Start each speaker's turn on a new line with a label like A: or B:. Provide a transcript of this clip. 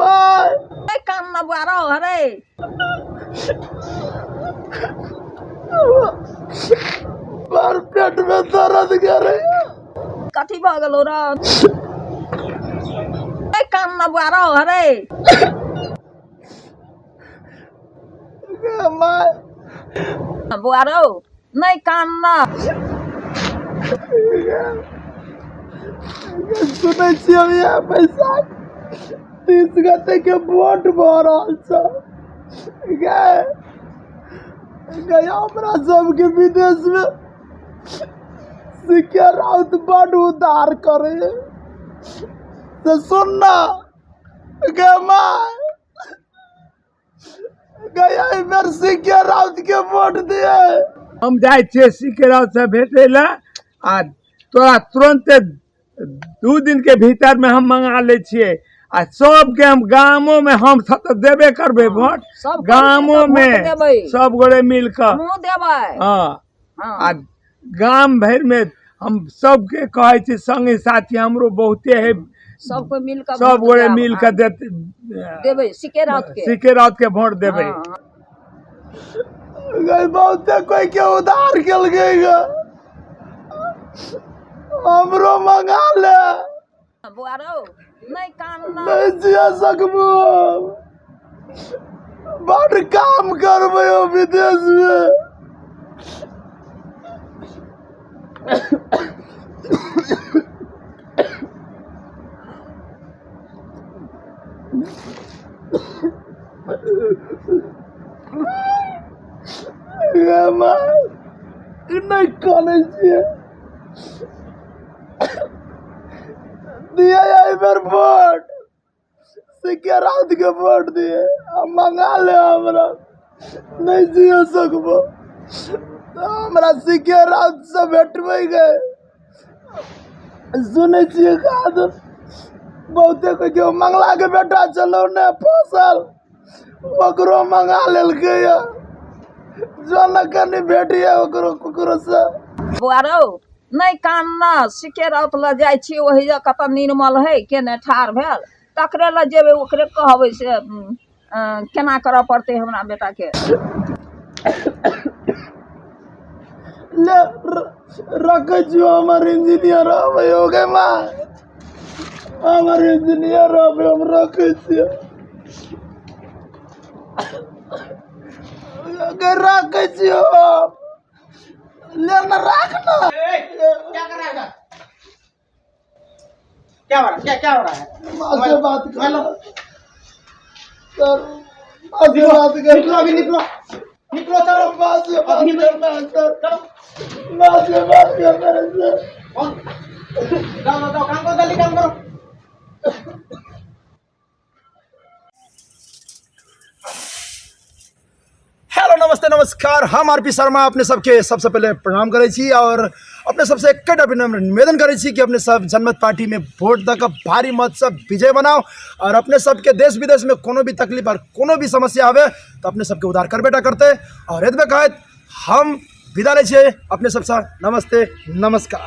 A: माय
B: कान न बुआ रहो हरे
A: बार पेट में दर्द करे।
B: कथी भऽ गेलौ रौ? कान न बुआ रहो हरे।
A: गे माय
B: बुआ रौ नहि कान न।
A: सुनै छियै इएह बैसाख 30 गोटे के वोट भऽ रहल छै। गे गे हमरा सबके विदेश में सिके राउत बड उद्धार करे से सुन ना गे माय गे एहि बेर सिके राउत के वोट दिए।
C: हम जाइ छियै सिके राउत से भेटै लए आ तोरा तुरन्ते 2 दिन के भीतर में हम मंगा लै छियै आ सबके हम गामो में हम सब तऽ देबे करबै वोट।
B: सब
C: गामो में
B: देबै।
C: सब गोरे मिल कऽ
B: हमहूँ देबै।
C: हँ।
B: हँ।
C: आ गाम भरि में हम सबके कहै छी संगी साथी हमरो बहुते है,
B: सब कोइ मिल कऽ
C: सब
B: वोट
C: गोरे
B: देब।
C: मिल कऽ देत
B: देबै सिके राउत के।
C: सिके राउत के वोट देबै।
B: हँ।
A: गई बहुते कोई के उधार केलकै ग, हमरो मंगा ले।
B: बुआ रौ नहि कान न।
A: नहीं जिया सकबो, बड़ काम करबै ओ विदेश में। गे माय नहि कानै छियै, दिए एहि बेर वोट सिके राउत के वोट दिए आ मंगा ले। हमरा नहीं जिया सकबो हमरा सिके राउत से भेटबै गे। सुनै छियै कहा बहुते कोइ के मंगला के बेटा छलौ ने फसल, ओकरो मंगा लेलकै ये। जो न कनि भेटिए ओकरो ककरो से।
B: बौआ रौ नहि कान न, सिके राउत लग जाइ छी, ओहि जे कतऽ निर्मल है केने ठाढ़ भेल तकरे लग जेबै, ओकरे कहबै से केना करऽ पड़तै हमरा बेटाके।
A: ले रखै छियौ, हमर इंजीनियर आबै हो गे माँ, हमर इंजीनियर आबै, हम रखै छियौ गे, रखै छियौ, ले ना राख ना।
D: क्या कर रहा है? क्या हो रहा है? क्या क्या हो रहा है?
A: माँ से बात कर सर, माँ से बात कर।
D: निकलो अभी, निकलो निकलो, चलो।
A: माँ से बात
D: अभी
A: करना है सर,
D: चलो
A: माँ से बात करना है सर।
D: कौन? जाओ जाओ जाओ, काम करो, जल्दी काम करो।
A: हेलो नमस्ते नमस्कार, हम आर पी शर्मा अपने सबके सबसे पहले प्रणाम करै छी और अपने सबसे एक विनम्र निवेदन करै छी कि अपने सब जनमत पार्टी में वोट दऽ कऽ भारी मत से विजय बनाओ और अपने सबके देश विदेश में कोनो भी तकलीफ और कोनो भी समस्या आवे तो अपने सबके उद्धार करबे टा करते और एतबे कहैत हम विदा लै छियै अपने सबसँ। नमस्ते नमस्कार।